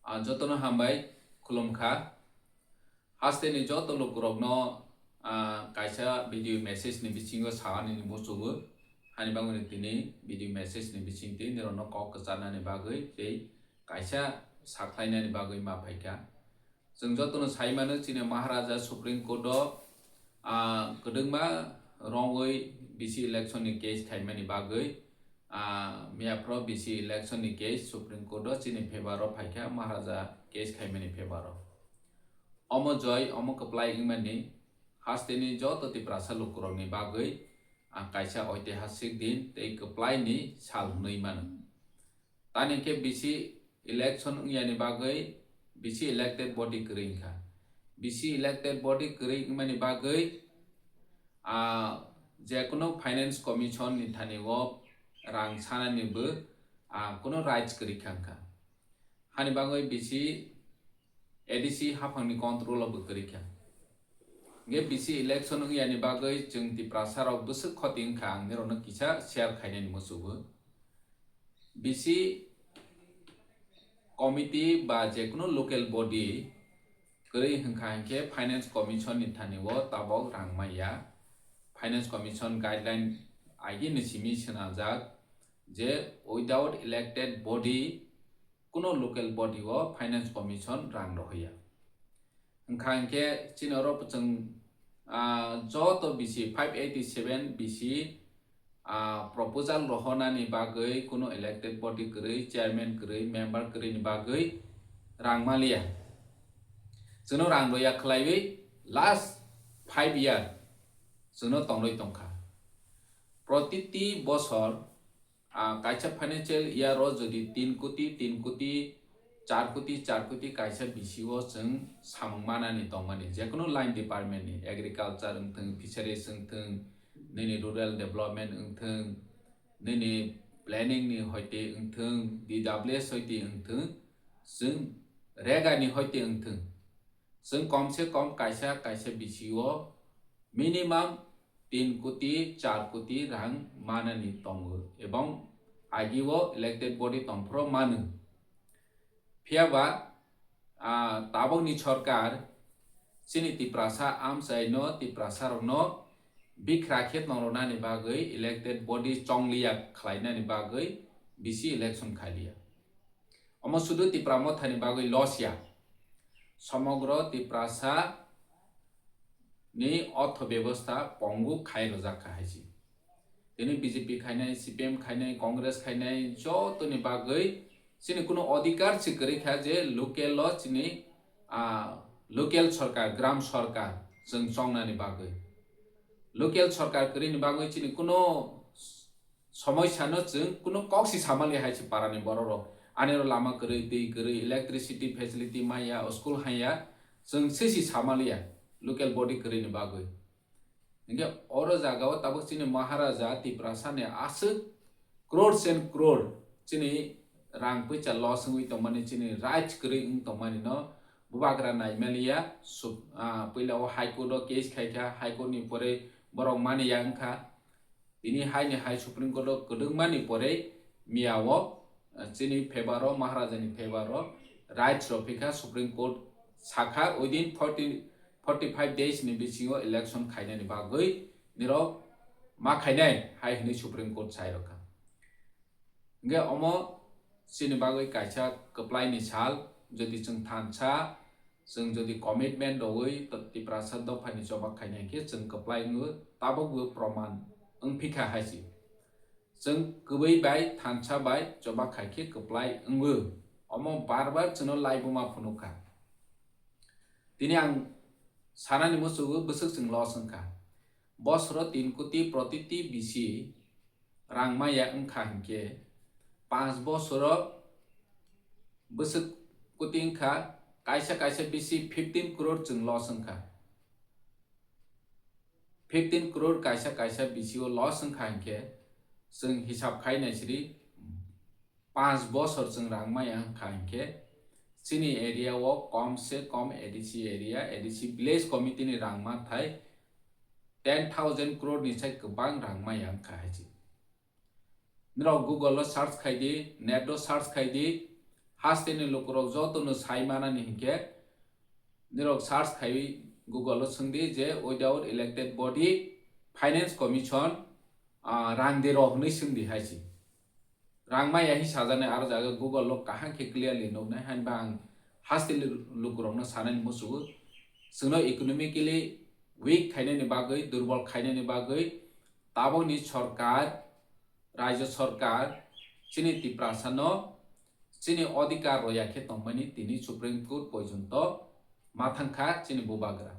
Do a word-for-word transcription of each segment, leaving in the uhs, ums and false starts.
Ah, jotono hambai khulumkha. Hasteni joto lukurokno, ah, kaisa video message ni bisingo saani muchugo. Hani bagwi tini video message ni bisingtwi nirokno kok kwcharnani bagwi tei kaisa sakhlainani bagwi ma phaikha. Chwng jotono sai mano, chini Maharaja Supreme Court o, ah, kwdwkma wrongwi B C election ni case khaimani bagwi, ah, miyaphoro B C election ni case Supreme Court o chini favor o phaikha, Maharaja case khaimani favor o. Omo joy, omo kwplai wngmani hasteni joto Tiprasa lukurokni bagwi, ah, kaisa oitihasik din tei kwplaini sal hwnwi mano. Tani khe B C election wngyani bagwi B C elected body kwrwi wngkha. B C elected body kwrwi wngmani bagwi, ah, jekunu Finance Commission ni thani o rang sanani bo, ah, kunu rights kwrwi kha wngkha. Hani bagwi B C A D C haphangni control o bo kwrwi kha. Hingke B C election wngyani bagwi chwng Tiprasa rok bwswk khoti wngkha, ang nirokno kisa share khainani muchugo. B C committee ba jekunu local body kwrwi hwnkha hinkhe Finance Commission ni thani o tabok rang maya. Finance Commission guideline agini simi swnamjak je without elected body kuno local body o Finance Commission rang rohya. Wngkha hinkhe chini oro chwng, ah, joto B C five eighty seven B C, ah, proposal rohonani bagwi kuno elected body kwrwi, chairman kwrwi, member kwrwi ni bagwi rang maliya. Chwngno rang roya khwlaiwi last five year chwngno tongrwi tongkha. Protiti bosor, ah, kaisa financial year o jodi tin koti, tin koti, char koti, char koti kaisa B C o chwng samung manani tongmani, jekunu line department ni, agriculture wngthwng, fisheries wngthwng, nini rural development wngthwng, nini planning ni hoite wngthwng, D W S hoite wngthwng, chwng rega ni hoite wngthwng, chwng kom se kom kaisa kaisa B C o minimum tin koti, char koti rang manani tongo, ebong agi o elected body tongphuru mano. Phiya ba, ah, tabokni sorkar chini Tiprasa amchaino, Tiprasa rokno bikra khe tongronani bagwi elected body chongliya khlainani bagwi B C election khaliya. Omo sudu Tipra Mothani bagwi loss ya. Somogro Tiprasa ni ortho bebostha pongu khai rwjak kha hai se. Tini B J P khainai, C P M khainai, Congress khainai jotoni bagwi chini kuno odhikar se kwrwi kha je local o chini, ah, local sorkar, gram sorkar chwng chongnani bagwi. Local sorkar kwrwini bagwi chini kuno somoisano chwng kuno kok si samali hai se parani borok rok. Ani oro lama kwrwi, twi kwrwi, electricity facility maya, school haya, chwng se si samaliya local body kwrwini bagwi. Hingke oro jaga o tabuk chini Maharaja Tiprasa ni aswk crores and crore chini rang puisa loss wngwi tongmani, chini rights kwrwi wng tongmani no bubagra naimaliya. Sup-, ah, puila o High Court o case khaikha, High Court ni pore borok maniya wngkha. Tini hai ni hai Supreme Court o kwdwkma ni pore miya o, ah, chini favor o, Maharaja ni favor o rights rok phikha. Supreme Court sakha within forty, forty five days ni bisingo election khainani bagwi nirok ma khainai hai hwnwi Supreme Court sai rokha. Hingke omo chini bagwi kaisa kwplai ni sal, jodi chwng thansa, chwng jodi commitment rwui to-, Tiprasa dophani choba khainai khe chwng kwplai wngo, tabukbo proman wngphikha hai se. Chwng kwbwi bai thansa bai choba khai khe kwplai wngo. Omo bar bar chwngno laibuma phunukha. Tini ang sanani muchugo bwswk chwng loss wngkha. Bosoro tin koti protiti bisi rang maya wngkha hinkhe, panch bosoro bwswk koti wngkha, kaisa kaisa bisi fifteen crore chwng loss wngkha. Fifteen crore kaisa kaisa bisi o loss wngkha hinkhe, chwng hisab khai naisiri, panch bosor chwng rang maya wngkha hinkhe, chini area o kom se kom A D C area, A D C village committee ni rang manthai ten thousand crore ni sai kwbang rang maya wngkha hai se. Norok Google o search khai di, net o search khai di, Hasteni lukurok jotono sai manani hinkhe nirok search khaiwi Google o swngdi je without elected body, finance commission, ah, rang de rw hwnwi swngdi hai si. Rang maya hi sajani aro jaga Google o kaham khe clearly nuknai, hainba ang hasteni lukurokno sanani musugo. Chwngno economically weak khainani bagwi, durbol khainani bagwi tabokni sorkar, rajyo sorkar chini Tiprasano chini odhikar roya khe tongmani tini Supreme Court porjonto ma thangkha chini bubagra.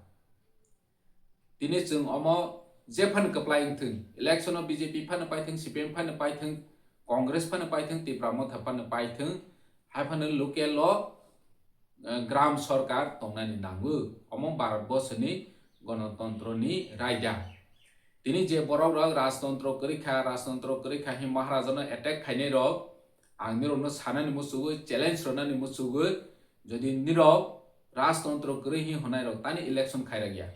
Tini chwng omo jephano kwplai wngthwng, election o B J P phano paithwng, C P M phano paithwng, Congress phano paithwng, Tipra Motha phano paithwng, hai phano local o, eh, gram sorkar tongnani nango. Omo Bharat borsoni gonotontro ni raida. Tini je borok rok rajtontro kwrwi kha, rajtontro kwrwi kha hin Maharaja no attack khainai rok, ang nirok no sanani musugo, challenge rwnani musugo, jodi nirok rajtontro kwrwi hin hwnai rok tani election khairok ya.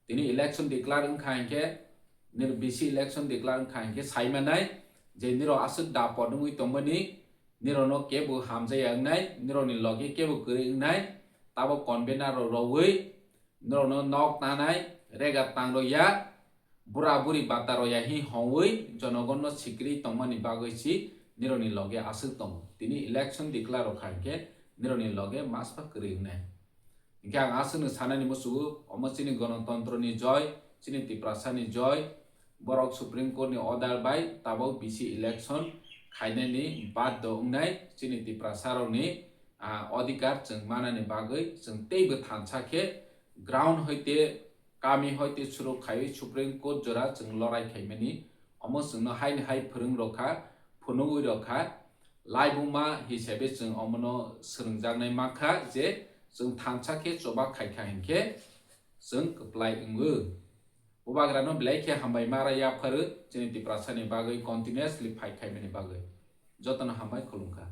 Tini election declare wngkha hinkhe, nir B C election declare wngkha hinkhe sai manai je nirok aswk dapot wngwi tongmani, nirok no kebo hamjaya wngnai, nirok ni logi kebo kwrwi wngnai, tabo convener rok rogwi, nirok no nok tanai, rega tang rok ya, bura buri bata rok ya hin hongwi jonogon no sikri tongmani bagwi si nirok ni logi aswk tongo. Tini election declare rok kha hinkhe nirok ni logi maspa kwrwi wngnai. Hinkhe ang aswkno sanani musugo, omo chini gonotontro ni joy, chini Tiprasa ni joy, borok Supreme Court ni order bai tabok B C election khainani baddo wngnai chini Tiprasa rokni, ah, odhikar chwng manani bagwi chwng teibo thansa khe ground hoite kami hoite suru khaiwi Supreme Court jora chwng lorai khaimani, omo chwngno haini hai phwrwng rokha, phunugwi rokha, laibuma hisabe chwng omono swrwngjaknai mankha je chwng thansa khe choba khaikha hinkhe chwng kwplai wngo. Bubagrano belai khe hambai ma ra yapharu chini Tiprasani bagwi continuously fight khaimani bagwi. Jotono hambai khulumkha.